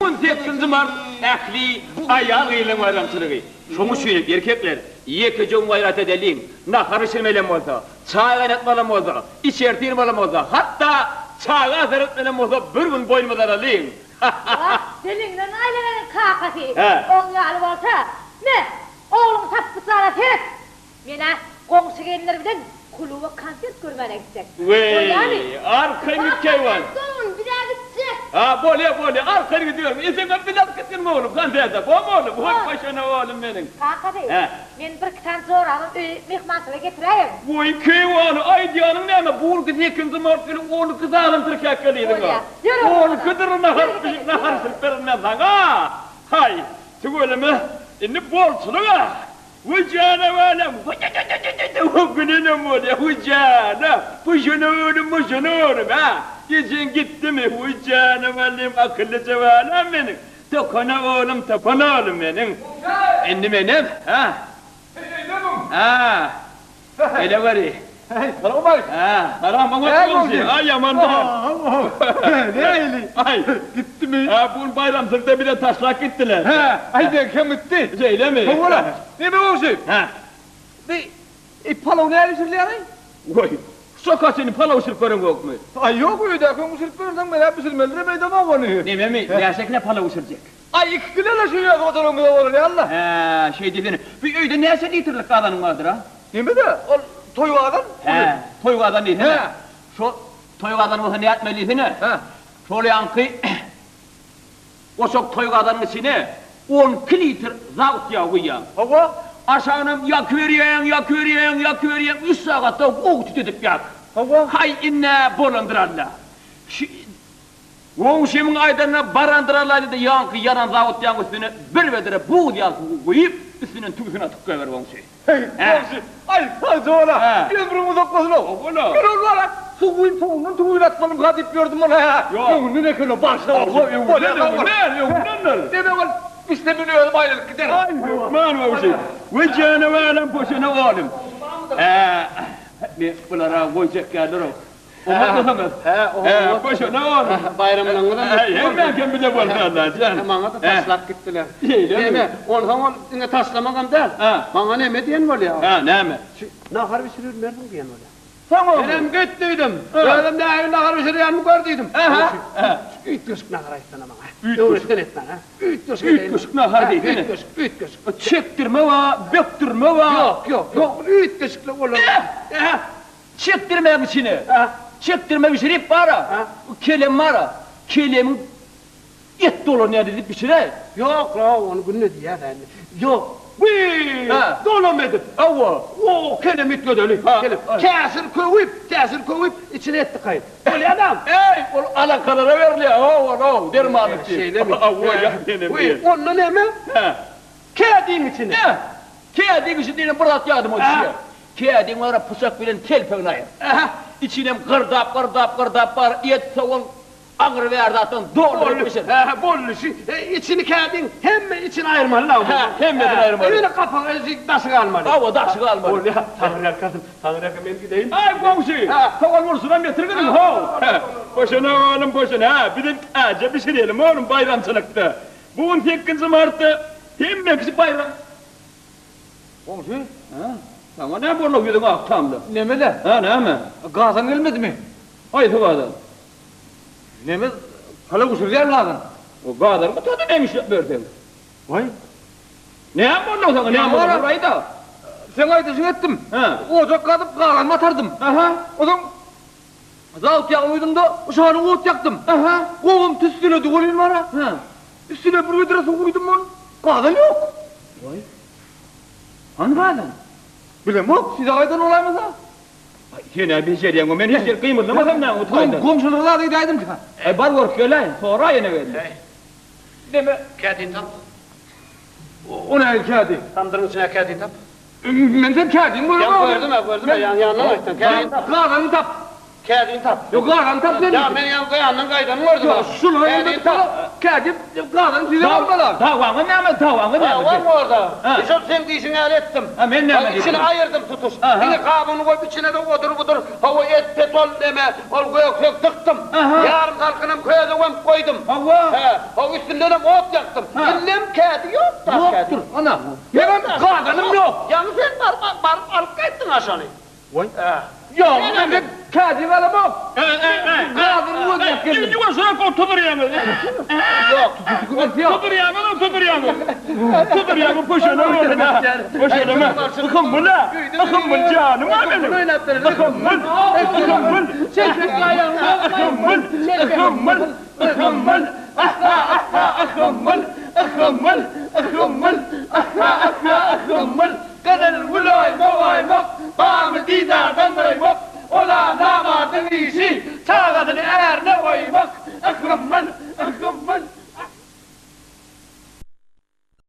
gün sekizinji mart ähli aýal-gyzlaryň baýramçylygy. Şoň üçin hem erkekler, ýekeje gün gaýrat edeliň, nahar bişirmelem bolsa, çaý gaýnatmalam bolsa, içeri syrmalam bolsa, hatda çaga seretmelem bolsa bir gün boýnumyza alalyň. Wah, diliňden aýlananyň kakasy, oň ýaly bolsa, me, ogluňy tapypdylar-a seret! Men-ä goňşy gelinler bilen kluba konsert görmäne gitjek. Weý, arkaýyn git keýwan. Soň biz-ä gitjek. Ha, bolýa, bolýa, arkaýyn gidiberin. Ejeňem bile alyp gitgin oglum konserte. Bormy oglum? Hoý, paşana oglum meniň. Kakasy, men birki sany joramam öýe myhmançylyga getiräýerin. Weý, keýwany, aýdýanyň näme? Bu günki sekizinji mart güni 12 sanyny tirkäp gelýädiň-ä. Bolýa, ýör oglum. On iki dürli nahar bişirip, nahar bişirip bererin men saňa. Haý, tüweleme, indi bolçulyk-a. Wiý jana balam, wiý-di-di-di-di-di, gülenem bolýa, wiý jana, buşana oglum, buşana oglum, hä, ejeň gitdimi, wiý jana balam, akyllyja balam meniň, tokana oglum, tokana oglum meniň. Indi menem, hä? Hä, geleweri. Heý, salowmaleýkim. Hä, salam, oňat goňşy. Aý, ýaman däl. Nähili? Aý. Gitdimi? Hä, bu gün baýramçylykda bize taşlap gitdiler. Hä, aý, meňkem gitdi. Şeýlemi? Hawa-la. Neme goňşy? Hä. Bi, palaw nähili bişirilýär-aý? Goý, şoka çenli palaw bişirip göreňokmy? Aý, ýok, öýdäkiň bişirip berseň, men-ä bişirmelidirem öýdemok ony. Nememi, näçe kile palaw bişirjek? Aý, iki kile-le şu öz hojalygymyza bolar ýaly-la. Hä, şeý diýsene. Bu öýde näçe litrlik gazanyň bardyr-a? Neme-de, ol toý gazan. Hä, toý gazan diýsene. Hä. Şo toý gazan bolsa nätmeli diýsene? Hä. Şol ýaňky goçak toý gazanyň içine 12 litr zawut ýag guýýaň. Hawa. Aşagynam ýakyberýäň, ýakyberýäň, ýakyberýäň, üç sagatda gowy tütedip ýak. Hawa. Haý, inn-ä bolandyr Alla. Şu Goňşymyň aýdanyna barandyr-alaýdy-da, ýaňky ýanan zawutýaň üstüne bir bedre buz ýaly suwy guýup, üstünden tüwüsini atyp goýber goňşy. Heý, goňşy, aý, sagja bol-a, ömrüň uzak bolsun-ow. Hawa-la. Men ol wara suw guýup, soňundan tüwüni atmalymka diýip ýördüm ol, hä, öňünden eken-ow, bagyşla goňşy. Hawa, öňünden, öňünden, öňündendir. Demek ol bişse men özüm aýlanyp giderin. Aý, hökman goňşy. Weý, janawaram poşana oglum. Hä, men bulara goýjak ýalyr-ow. Oňatmasaňyz. Hä, oňat. Boşana oglum. Baýramlaryňyzam gutly bolsun. Hemmäňkem bile bolsun Allajan. Maňa-da taşlap gitdiler. Şeýlemi? Neme, onsoň ol diňe taşlamagam däl. Maňa neme diýen bolýar? Hä, näme? Şu nahar bişiribilmersiň diýen bolýar. Saňa oglum. Menem git diýdim. Özüm nähili nahar bişirýänimi gör diýdim. Hä, hä. Şu üýtgeşik nahar aýtsana maňa. Öwretsen etmäň, hä? Üýtgeşik edeýin. Üýtgeşik nahar diýsene. Üýtgeşik, üýtgeşik. Çekdirme bar, bökdürme bar. Ýok, ýok, ýok. Üýtgeşiklik bolar. Hä? Çekdirmäň içine. Çekdirme bişirip bar-a. Kelem bar-a. Kelemiň et dolan ýaly edip bişiräý. Ýok-la, ony günde diýýäs-ä indi. Ýok. Wiý! Dolam edip. Hawa. O, kelem üýtgedeli. Kelem. Käşir köwüp, käşir köwüp, içine et dykaýyn. Bolýadam. Eý, ol alakalara berilýär, ho-o-how, dermanlyk diýip. Şeýlemi? Hawa, ýa, senem diýen. Wiý, onda näme? Hä. Kädiň içine. Hä. Kädiň içi diýlen bir zat ýadyma düşýär. Kädiň bara pyçak bilen telpegini aýyr. Ähä, içinem gyrdap, gyrdap, gyrdap bar et, sogan, agyr bäri zatdan dolduryp bişir. Hä, boldy şu. Içini kädiň hemme içini aýyrmaly-la. Hä, hemmesini aýyrmaly. Ýöne gapagy, daşy galmaly. Hawa, daşy galmaly. Bolýa, taňryýalkasyn, taňryýalkasyn, men gideýin. Aý, goňşy, sogan burçunam getirginiň, how. Boşana oglum, boşana, hä, bizem äje bişirelim oglum baýramçylykda. Bu gün sekizinji martda hemme kişi baýram. Goňşy? Hä? Saňa näme boldy ýüzüň ak tamda? Neme-le? Hä, näme? Gazan gelmedimi? Haýsy gazan? Neme, palaw bişirýän gazan. O gazany gutada näme işläp berseň? Waý. Näme boldy saňa, näme boldy? Bir aýda. Seň aýdyşyňy etdim. Hä. Ojak gazyp gazanymy atardym. Aha. Onsoň zawut ýagyny guýdum-da, uşagynyň ot ýakdym. Aha. Gowam tüsseledi welin bar-a. Hä. Üstüne bir bedre suw guýdum ol. Gazan ýok. Waý. Hany gazan? Bilemok, size gaýdan bolaýmasa. Aý, sen-ä bejerýäň, men hiç ýer gymyldamasam näme o taýdan. Goňşulara zat edäýdimkä? Aý, bar görüp geläý, sora ýene geldi. Neme? Kädini tap. O nähili kädi? Tamdyryň içine kädini tap. Men sen kädini göremok. Ýa gördüm-ä, gördüm-ä, ýaňy ýanyndan aýtdym. Kädini tap. Gazanyny tap. Kädini tap. Ýok, gazany tap sen. Ýa men ýaňky ýandan gaýdanyny gördüm. Ýok, şular Kädini tap. Kädi gazany size almaly. Dawaňyz näme, dawaňyz näme? Dawam borda. Şol seň diýşiň ýaly etdim. Ha, men näme diýdim? Içini aýyrdym tutuş. Diňe gabyny goýup içine-de odur-budur, hawa et, pet ol neme, ol gök-sök dykdym. Ýarym salkynam köze gömüp goýdum. Hawa. Hä, hawa üstündenem ot ýakdym. Indem kädi ýok, daş kädi. Ýokdur, ana. Menem gazanym ýok. Ýaňy sen baryp, baryp alyp gaýtdyň-a şony. Waý. Ýok, mende kädi galamok. Gazyny gözläp geldim. Indi görseň oturdurýaňyz. Ýok. Oturdurýaňyz, oturdurýaňyz. Oturdurýaňyz, köşeleme bolsun ha. Köşeleme. Yhym-bul-a. Yhym-bul janym-a meniň. Yhym-bul, yhym-bul. Yhym-bul, yhym-bul, yhym-bul. Aha, aha, yhym-bul, yhym-bul, yhym-bul. Aha, aha, yhym-bul.